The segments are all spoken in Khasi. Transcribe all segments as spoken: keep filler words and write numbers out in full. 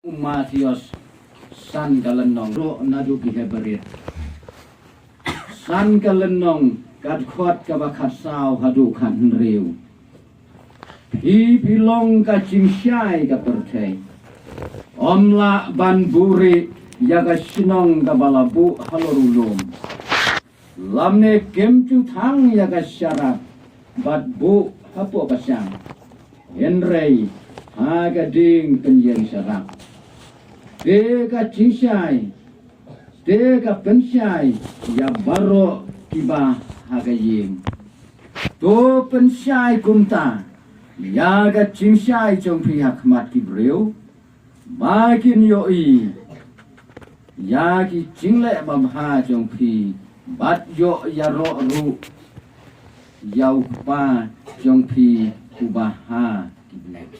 Mathaios san ka lynnong, ruh naduh ki Hebru san ka lynnong, ka dkhot kaba khatsaw haduh khathynriew. Phi phi long ka jingshai ka pyrthei. Ym lah ban buhrieh ïa ka shnong kaba la buh halor u lum. Lymne kim ju thang ïa ka sharak bad buh hapoh ka shang, hynrei ha ka dieng pynïeng sharak. Te ka jingshai, te ka pynshai ïa baroh kiba ha ka ïing. To pynshai kumta ïa ka jingshai jong phi ha khmat ki briew, ba kin ïohi ïa ki jingleh babha jong phi, bad ïoh ïaroh ruh ïa u Kpa jong phi uba ha ki bneng.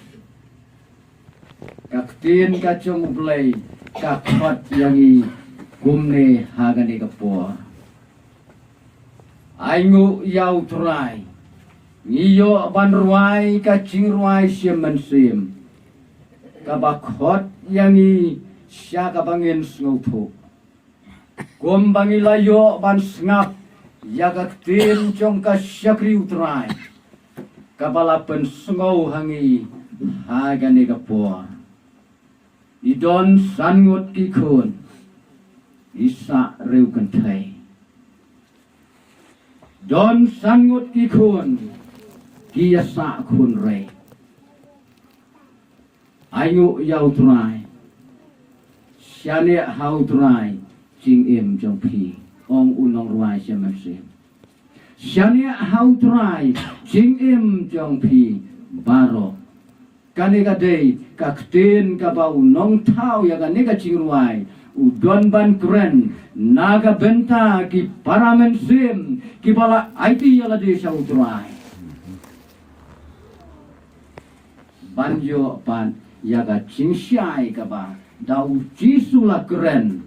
Ka ktien ka jong U Blei ka khot ïa ngi kumne ha kane ka por. Ai nguh ïa U Trai, ngi ïoh ban rwai ka jingrwai shim mynsiem kaba khot ïa ngi sha kaba ngin sngewthuh. Kumba ngi la ïoh ban sngap ïa ka ktien jong ka shakri U Trai kaba la pynsngew ha ngi ha kane ka por. I don san ngut ki khun, i sah riewkynthei. Don san ngut ki khun, ki ïa sah khun rei. Ai nguh ïa U Trai. Shaniah ha U Trai jingim jong phi, ong u nongrwai shim mynsiem. Shaniah ha U Trai jingim jong phi baroh. Kane ka dei ka ktien kaba u nongthaw ïa kane ka jingrwai u don ban kren na ka bynta ki para mynsiem kiba la aiti ïa lade sha U Trai. Ban ïoh pat ïa ka jingshai kaba da U Jisu la kren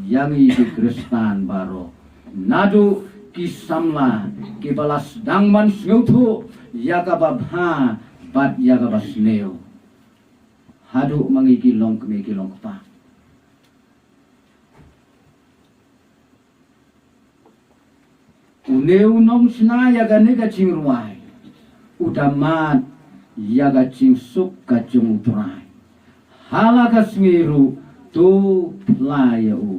ïa ngi ki Khristan baroh, naduh ki samla kiba la sdang ban sngewthuh ïa kaba bha bad ïa kaba sniew, haduh ma ngi ki longkmie ki longkpa. Une u nongshna ïa kane ka jingrwai u da mad ïa ka jingsuk ka jong U Trai. Ha la ka sngi ruh to phla ïa u.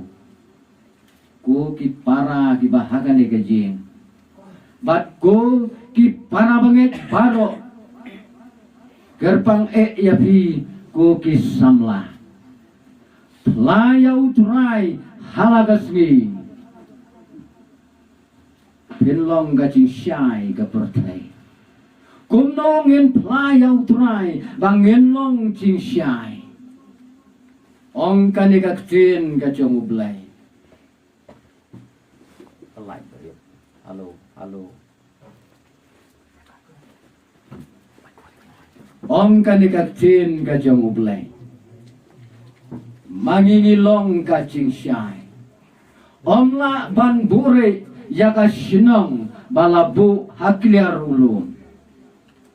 Ko ki para kiba ha kane ka jing, bad ko ki para bangeit baroh, kyrpang eh ïa phi ko ki samla. Phla ïa U Trai ha la ka sngi. Phin long ka jingshai ka pyrthei. Kumno ngin phla ïa U Trai ba ngin long jingshai? Ong kane ka ktien ka jong U Blei. Hello, hello. Ong kane ka ktien ka jong U Blei. Ma ngi ngi long ka jingshai. Ym lah ban buhrieh ïa ka shnong ba la buh ha kliar u lum.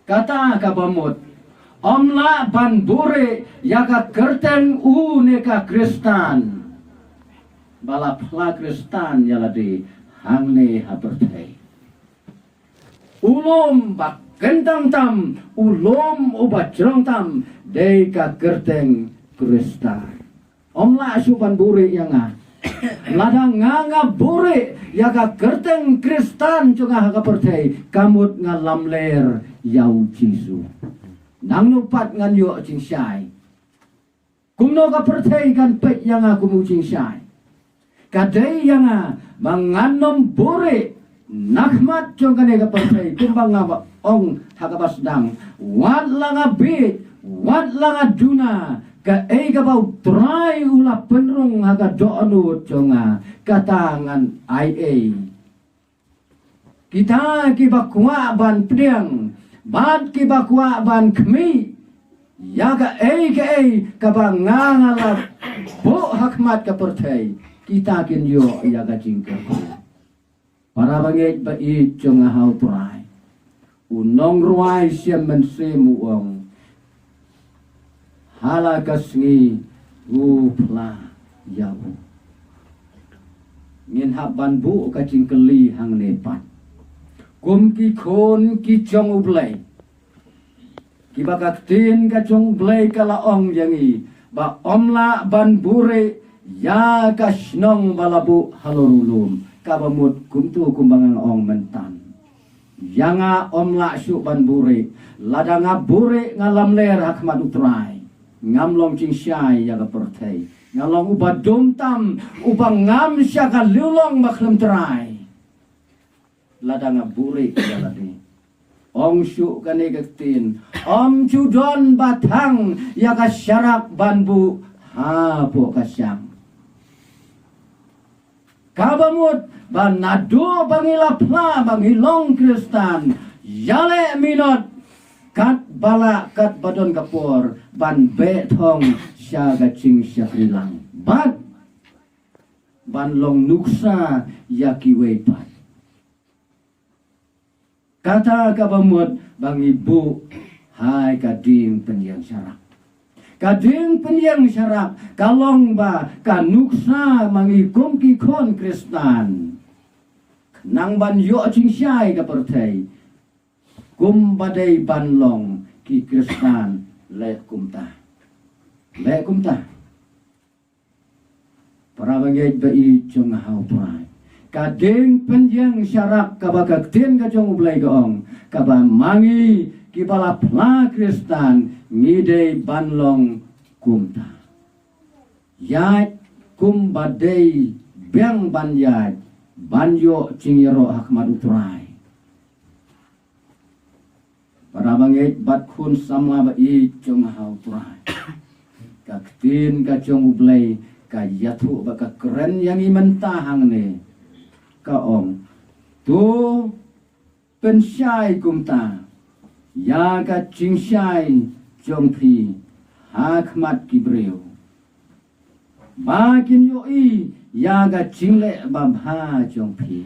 Kata kaba mut, ym lah ban buhrieh ïa ka kyrteng une ka Khristan ba la phla Khristan ïa lade hangne ha pyrthei. U lum ba kyntang tam, u lum uba jrong tam, dei ka kyrteng Khristan. Ym lah shuh ban buhrieh ïa nga. Lada nga nga buhrieh ïa ka kyrteng Khristan jong nga ha ka pyrthei, ka mut nga lamler ïa U Jisu. Nangno pat ngan ïoh jingshai? Kumno ka pyrthei kan peit ïa nga kum u jingshai? Ka dei ïa nga ba ngan ym buhrieh na khmat jong kane ka pyrthei, kumba nga ba ong ha kaba sdang, wat la nga bieit, wat la nga duna, kaei kaba U Trai u la pynrung ha ka dohnud jong nga, kata ngan ai ei. Kita kiba kwah ban pdiang bad kiba kwah ban khmih ïa kaei kaei kaba nga nga la buh ha khmat ka pyrthei, kita kin ïoh ïa ka jingkyrkhu. Para bangeit ba ïeit jong nga ha U Trai, u nongrwai shim mynsiem u ong, Ha la ka sngi u phla ïa u. Ngin hap ban buh ka jingkylli hangne pat. Kum ki khun ki jong U Blei, kiba ka ktien ka jong U Blei ka la ong ïa ngi ba ym lah ban buhrieh ïa ka shnong ba la buh halor u lum. Kaba mut kumto kumba nga ong mynta. Ïa nga ym lah shuh ban buhrieh. Lada nga buhrieh nga lamler ha khmat U Trai, ngam long jingshai ïa ka pyrthei. Nga long uba dum tam, uba ngam sha ka liewlong ba khlem trai. Lada nga buhrieh ïa lade. Ong shuh kane ka ktien, ym ju don ba thang ïa ka sharak ban buh hapoh ka shang. Kaba mut ba naduh ba ngi la phla ba ngi long Khristan, ïaleh minot katba lah katba don ka por ban beh thong sha ka jingshakri lang bad ban long nuksa ïa kiwei pat. Kata kaba mut ba ngi buh ha ka dieng pynïeng sharak. Ka dieng pynïeng sharak ka long ba ka nuksa ma ngi kum ki khun Khristan, khnang ban ïoh jingshai ka pyrthei. Kumba dei ban long ki Khristan, leh kumta. Leh kumta. Para bangeit ba ïeit jong nga ha U Trai, ka dieng pynïeng sharak kaba ka ktien ka jong U Blei ka ong, kaba ma ngi kiba la phla Khristan ngi dei ban long kumta. Ïaid kumba dei biang ban ïaid ban ïoh jingïaroh ha khmat U Trai. Para bangeit bad khun samla ba ïeit jong nga ha U Trai, ka ktien ka jong U Blei ka ïathuh ba ka kren ïa ngi mynta hangne. Ka ong, to pynshai kumta ïa ka jingshai jong phi ha khmat ki briew, ba kin ïohi ïa ka jingleh babha jong phi.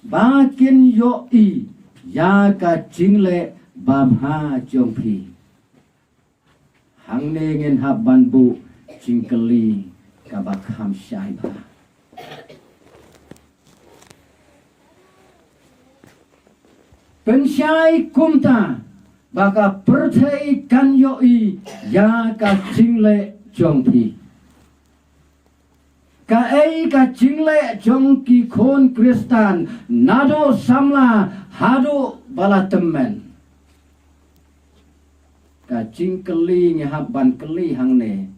Ba kin ïohi ïa ka jingleh babha jong phi. Hangne ngin hap ban buh jingkylli kaba kham shai bha. Pynshai kumta ba ka pyrthei kan ïohi ïa ka jingleh jong phi. Kaei ka jingleh jong ki khun Khristan naduh samla haduh ba la tymmen? Ka jingkylli ngi hap ban kylli hangne,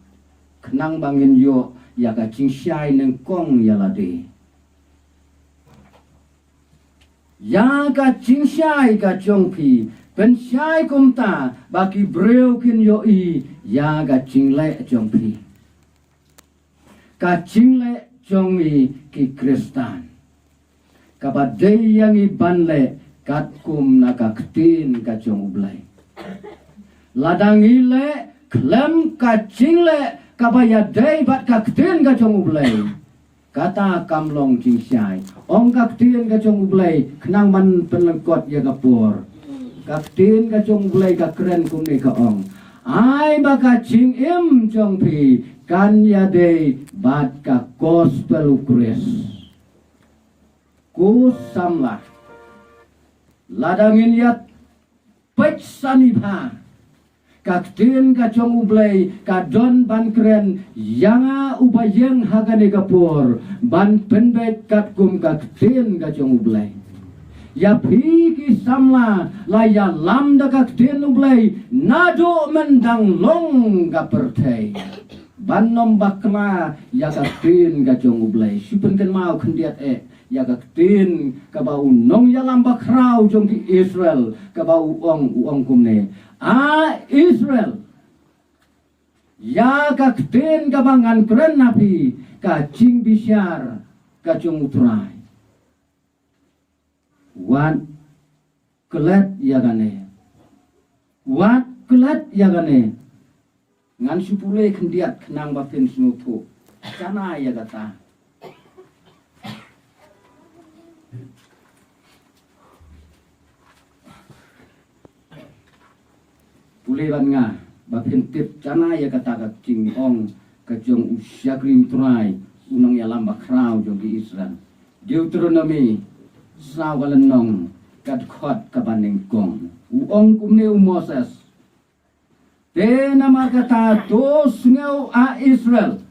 khnang ba ngin ïoh ïa ka jingshai nyngkong ïa lade. Ïa ka jingshai ka jong phi, pynshai kumta ba ki briew kin ïohi ïa ka jingleh jong phi. Ka jingleh jong ngi ki Khristan, kaba dei ïa ngi ban leh katkum na ka ktien ka jong U Blei. Lada ngi leh khlem ka jingleh kaba ïadei bad ka ktien ka jong U Blei, kata kam long jingshai. Ong ka ktien ka jong U Blei, khnang ban pynlyngkot ïa ka por. Ka ktien ka jong U Blei ka kren kumne, ka ong, ai ba ka jingim jong phi kan ïadei bad ka gospel U Khrist. Ko samla, lada ngin ïa peit sani bha, ka ktien ka jong U Blei ka don ban kren ïa nga uba ïeng ha kane ka por ban pynbeit katkum ka ktien ka jong U Blei. Ïa phi ki samla, la ïalam da ka ktien U Blei naduh myndang long ka pyrthei. Ban nym bakla ïa ka ktien ka jong U Blei. Shu pynkynmaw khyndiat eh ïa ka ktien kaba u nongïalam bakhraw jong ki Israel, kaba u ong, u ong kumne, a Israel, ïa ka ktien kaba ngan kren ha phi, ka jingbishar ka jong U Trai. Wat klet ïa kane. Wat klet ïa kane. Ngan shu pule khyndiat khnang ba phin sngewthuh. Shana ïa kata. Pule bad nga. ba phin tip shana ïa kata ka jingong ka jong u shakri U Trai, u nongïalam bakhraw jong ki Israel. Deuteronomi saw ka lynnong ka dkhot kaba nyngkong. U ong kumne u Moses: Te namar kata to sngew, a Israel,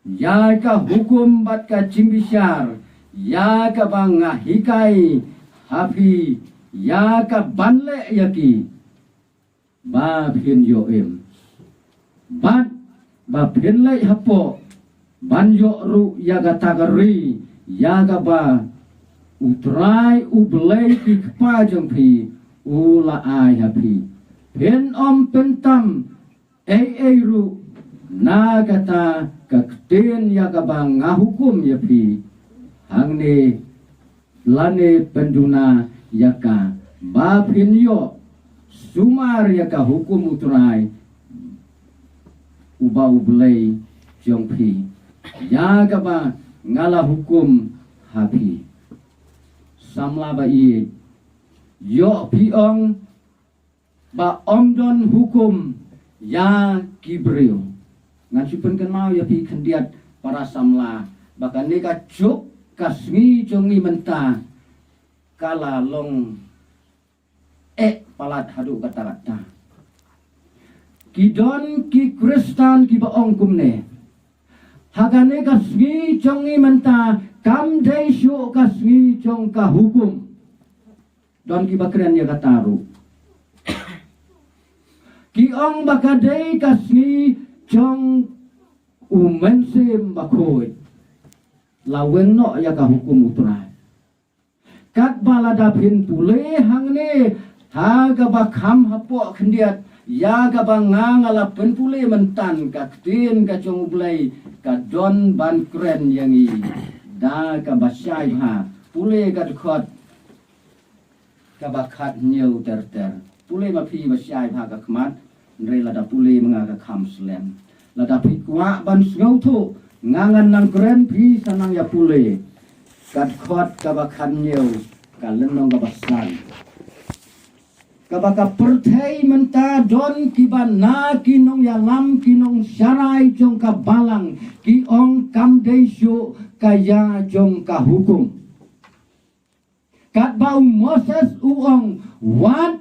ïa ka hukum bad ka jingbishar, ïa kaba nga hikai ha phi, ïa kaban leh ïa ki, ba phin ïoh im, bad ba phin leit hapoh ban ïoh ruh ïa kata ka ri, ïa kaba U Trai U Blei ki kpa jong phi u la ai ha phi. Phin ym pyntam ei ei ruh na kata ka ktien ïa kaba nga hukum ïa phi, hangne lane pynduna ïa ka, ba phin ïoh sumar ïa ka hukum U Trai uba U Blei jong phi, ïa kaba nga la hukum ha phi. Samla ba ïeit, ïoh phi ong ba ym don hukum ïa ki briew. Ngan shu pynkynmaw ïa phi khyndiat para samla, ba kane ka juk ka sngi jong ngi mynta ka la long eh palat haduh katta katta. Ki don ki Khristan kiba ong kumne: Ha kane ka sngi jong ngi mynta kam dei shuh ka sngi jong ka hukum. Don kiba kren ïa kata ruh. Ki ong ba ka dei ka sngi jong U Mynsiem Bakhuid. La weng noh ïa ka hukum U Trai. Katba lada phin pule hangne ha kaba kham hapoh khyndiat, ïa kaba nga nga la pynpule mynta, ka ktien ka jong U Blei ka don ban kren ïa ngi da kaba shai bha. Pule ka dkhot kaba khathynñiew ter ter. Pule ma phi ba shai bha ka khmat, hynrei lada pule ma nga ka kham slem. Lada phi kwah ban sngewthuh, nga ngan nang kren, phi sa nang ïa pule. Ka dkhot kaba khathynñiew, ka lynnong kaba san. Kaba ka pyrthei mynta don kiba na ki nongïalam, ki nongsharai jong ka balang, ki ong kam dei shuh ka ïa jong ka hukum. Katba u Moses u ong, wat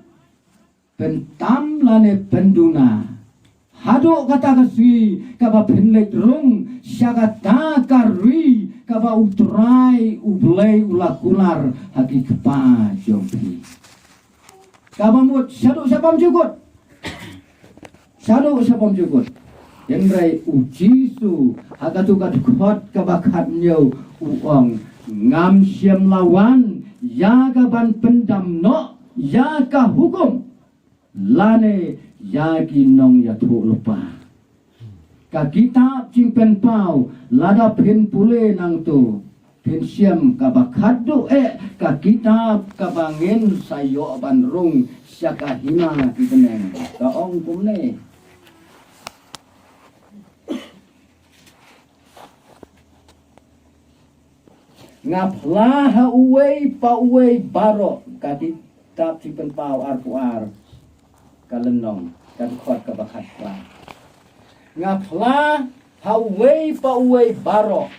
pyntam lane pynduna haduh kata ka sngi kaba phin leit rung sha kata ka ri kaba U Trai U Blei u la kular ha ki kpa jong phi. Kaba mut shaduh sha bymjukut. Shaduh sha bymjukut. Hynrei u Jisu ha katu ka dkhot kaba khathynñiew u ong, ngam shym la wan ïa ka ban pyndam noh ïa ka hukum lane ïa ki nongïathuhlypa. Ka kitab Jingpynpaw, lada phin pule nangto, phin shem kaba khatduh eh ka kitab kaba ngin sa ïoh ban rung sha ka hima ki bneng, ka ong kumne. Nga phla ha uwei pa uwei baroh, ka kitab Jingpynpaw arphew ar, ka lynnong, ka dkhot kaba khatphra. Nga phla ha uwei pa uwei baroh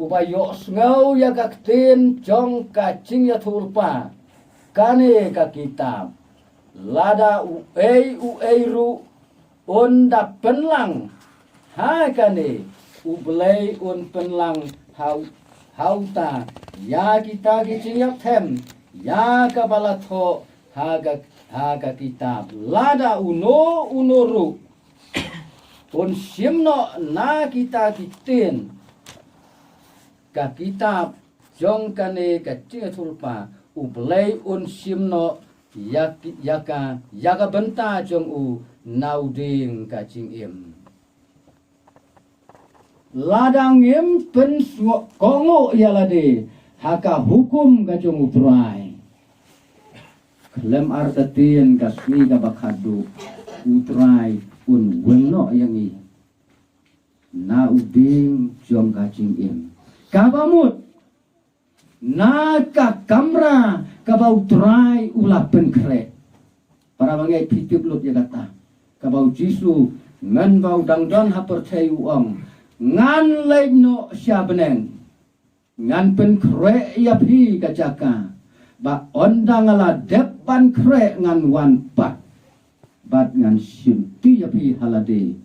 uba ïohsngew ïa ka ktien jong ka jingïathuhlypa kane ka kitab, lada uei uei ruh un da pynlang ha kane, U Blei un pynlang ha u-, ha uta ïa kita ki jingïapthem ïa kaba la thoh ha ka, ha ka kitab. Lada uno uno ruh un shim noh na kita ki ktien ka kitab jong kane ka jingïathuhlypa, U Blei un shim noh ïa ki, ïa ka, ïa ka bynta jong u na u dieng ka jingim. Lada ngim pynsngew kohnguh ïa lade ha ka hukum ka jong U Trai, khlem artatien ka sngi kaba khatduh U Trai un weng noh ïa ngi na u dieng jong ka jingim. Kaba mut na ka kamra kaba U Trai u la pynkhreh. Para bangeit, phi tip lut ïa kata. Kaba u Jisu, ngan ba u dang don ha pyrthei u ong, ngan leit noh sha bneng. Ngan pynkhreh ïa phi ka jaka. Ba ynda nga la dep ban khreh ngan wan pat. Bad ngan shim ti ïa phi ha lade.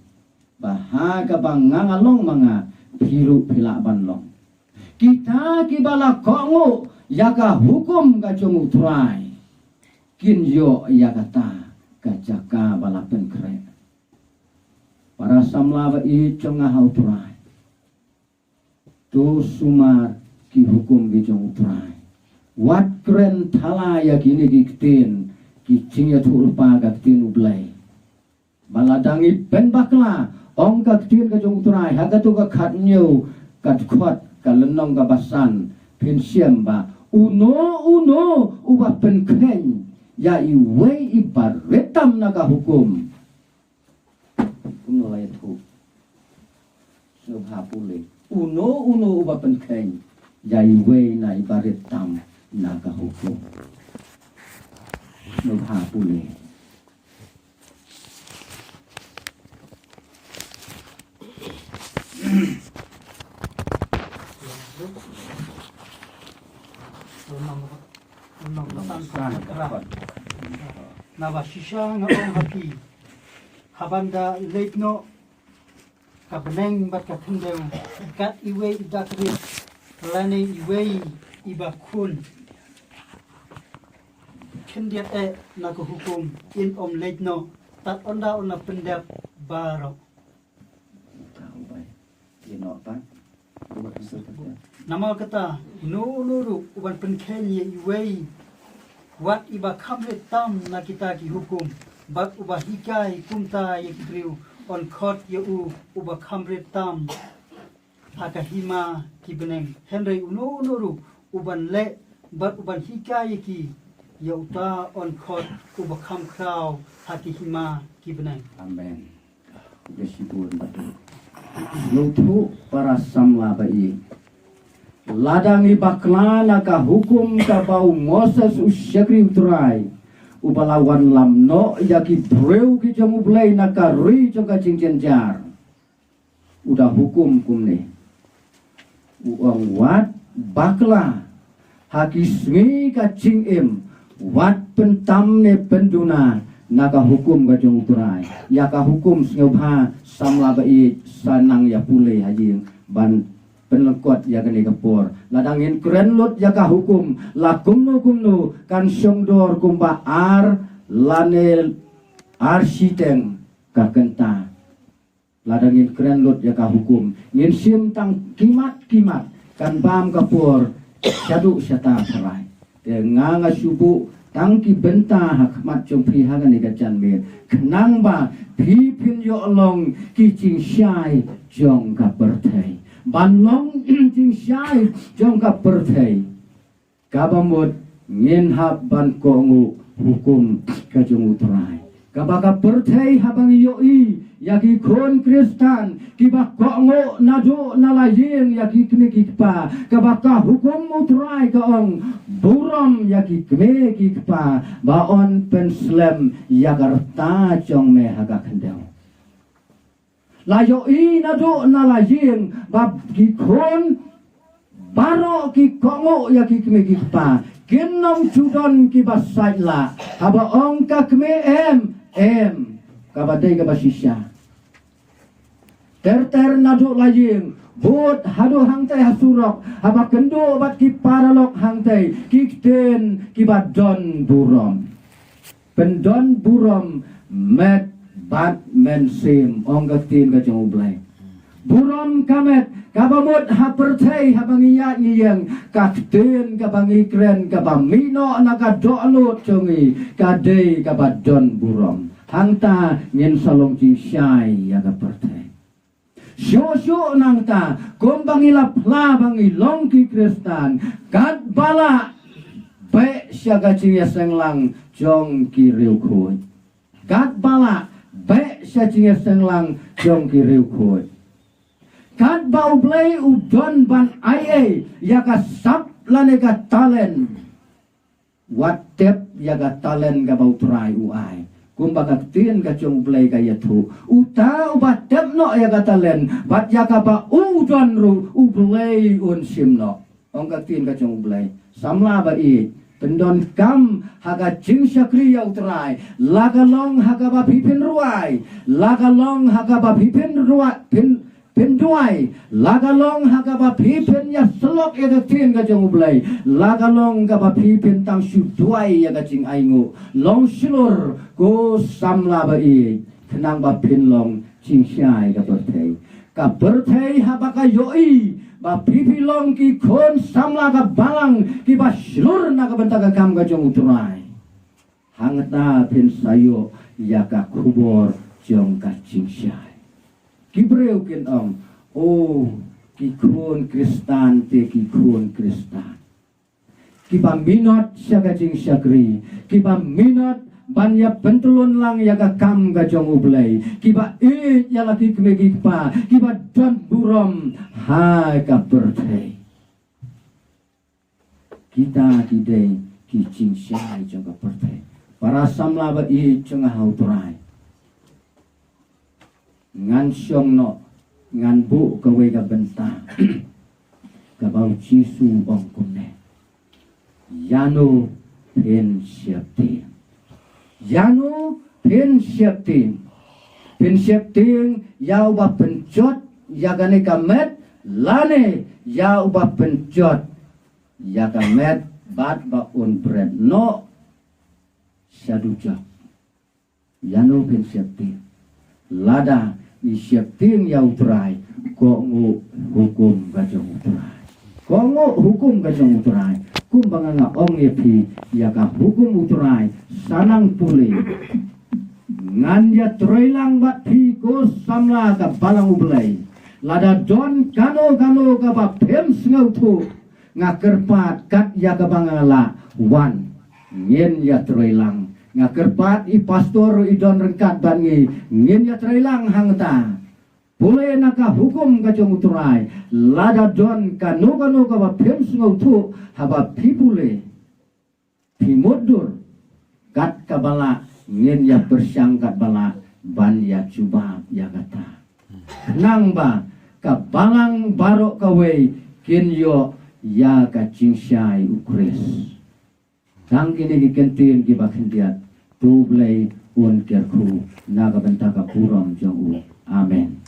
Ba ha kaba nga nga long ma nga phi ruh phi lah ban long. Kita kiba la kohnguh ïa ka hukum ka jong u Trai. Kin ïoh ïa kata ka jaka ba la pynkhreh. Para samla ba ïeit jong nga ha u Trai. To sumar ki hukum ki jong u Trai. Wat kren thala ïa kine ki ktien ki jingïathuhlypa ka ktien u Blei. Ba la dang ïa pynbakla ong ka ktien ka jong u Trai ha kato ka khathynñiew ka dkhot ka lynnong kaba san phin shem ba uno uno uba pynkheiñ ïa iwei i barit tam na ka hukum. Kumno la ïathuh? Sngewbha pule. Uno uno uba pynkheiñ ïa iwei na i barit tam na ka hukum. Sngewbha pule. Naba shisha nga ong ha phi, haba ynda leit noh ka bneng bad ka khyndew, kat iwei i dakrit lane iwei iba khun khyndiat eh na ka hukum, in ym leit noh tad ynda un la pyndep baroh. Namar kata, uno uno ruh uban pynkheiñ ïa iwei wat iba kham rit tam na kita ki hukum, bad uba hikai kumta ïa ki briew, yn khot ïa u uba kham rit tam ha ka hima ki bneng. Hynrei uno uno ruh uban leh bad uban hikai ïa ki, ïa uta yn khot uba kham khraw ha ki hima ki bneng. Amen. Bless you, Lord. Ïathuh para samla ba ïeit. Lada ngi bakla na ka hukum kaba u Moses u shakri u Trai, uba la wanlam noh ïa ki briew ki jong U Blei na ka ri jong ka jingjynjar. U da hukum kumne. U ong wat bakla ha ki sngi ka jingim, wat pyntam ne pynduna na ka hukum ka jong U Trai. Ïa ka hukum sngewbha samla ba ïeit sa nang ïa pule ha ïing ban pynlyngkot ïa kane ka por. Lada ngin kren lut ïa ka hukum la kumno kumno kan shong dor kumba ar lane ar shiteng ka kynta. Lada ngin kren lut ïa ka hukum, ngin shim tang ki mat ki mat, kan bam ka por shaduh shata tharai. Te nga nga shu buh tang ki bynta ha khmat jong phi ha kane ka janmiet, khnang ba phi phin ïoh long ki jingshai jong ka pyrthei. Ban long jingshai jong ka pyrthei, kaba mut ngin hap ban kohnguh hukum ka jong U Trai. Kaba ka pyrthei haba ngi ïohi ïa ki khun Khristan kiba kohnguh naduh na la ïing ïa ki kmie ki kpa, kaba ka hukum U Trai ka ong, burom ïa ki kmie ki kpa ba yn pynslem ïa ka rta jong me ha ka khyndew. La ïohi naduh na la ïing ba ki khun baroh ki kohnguh ïa ki kmie ki kpa, kin ym ju don kiba sait lah. Haba ong ka kmie em, em, kaba dei kaba shisha. Ter ter naduh la ïing bud haduh hangtei ha surok, haba kynduh bad ki paralok hangtei, ki ktien kiba don burom. Pyndon burom met bad mynsiem, ong ka ktien ka jong U Blei. Burom ka met, kaba mut ha pyrthei haba ngi ïaid ngi ïeng, ka ktien kaba ngi kren, kaba mih noh na ka dohnud jong ngi, ka dei kaba don burom. Hangta ngin sa long jingshai ïa ka pyrthei. Shuh shuh nangta, kumba ngi la phla ba ngi long ki Khristan, katba lah beh sha ka jingïaseng lang jong ki riewkhuid. Katba lah beh sha jingïaseng lang jong ki riewkhuid. Katba U Blei u don ban ai ei ïa ka sap lane ka talent. Wat tep ïa ka talent kaba U Trai u ai. Kumba ka ktien ka jong U Blei ka ïathuh, uta uba tep noh ïa ka talent bad ïa kaba u don ruh, U Blei un shim noh. Ong ka ktien ka jong U Blei. Samla ba ïeit, pyndonkam ha ka jingshakri ïa U Trai, la ka long ha kaba phi pynrwai, la ka long ha kaba phi pynrwai, pyn pynduwai, la ka long ha kaba phi pynïasyllok ïa ka ktien ka jong U Blei, la ka long kaba phi pyntang shu duwai ïa ka jingainguh. Long shlur ko samla ba ïeit, khnang ba phin long jingshai ka pyrthei. Ka pyrthei haba ka ïohi ba phi phi long ki khun samla ka balang kiba shlur na ka bynta ka kam ka jong U Trai, hangta phin sa ïoh ïa ka khubor jong ka jingshai. Ki briew kin ong, o, ki khun Khristan te ki khun Khristan kiba minot sha ka jingshakri, kiba minot ban ïa pyntylun lang ïa ka kam ka jong U Blei, kiba ïeit ïa la ki kmie ki kpa, kiba don burom ha ka pyrthei. Kita ki dei ki jingshai jong ka pyrthei. Para samla ba ïeit jong nga ha U Trai, ngan shong noh, ngan buh kawei ka bynta kaba U Jisu u ong kumne: Ïano phin sheptieng? Ïano phin sheptieng? Phin sheptieng ïa uba pynjot ïa kane ka met, lane ïa uba pynjot ïa ka met bad ba un bret noh sha dujok? Ïano phin sheptieng? Lada ngi sheptieng ïa U Trai, kohnguh hukum ka jong U Trai. Kohnguh hukum ka jong U Trai. Kumba nga nga ong ïa phi, ïa ka hukum U Trai sa nang pule. Ngan ïatreilang bad phi ko samla ka balang U Blei. Lada don kano kano kaba phim sngewthuh, nga kyrpad kat ïa kaba nga lah, wan, ngin ïatreilang. Nga kyrpad i pastor i don ryngkat bad ngi, ngin ïatreilang hangta. Pule na ka hukum ka jong U Trai, lada don kano kano kaba phim sngewthuh, haba phi pule, phi mutdur, kat kaba lah ngin ïa pyrshang katba lah ban ïa jubab ïa kata. Khnang ba ka balang baroh kawei kin ïoh ïa ka jingshai U Khrist. Tang kine ki kyntien kiba khyndiat, to U Blei un kyrkhu na ka bynta ka burom jong u. Amen.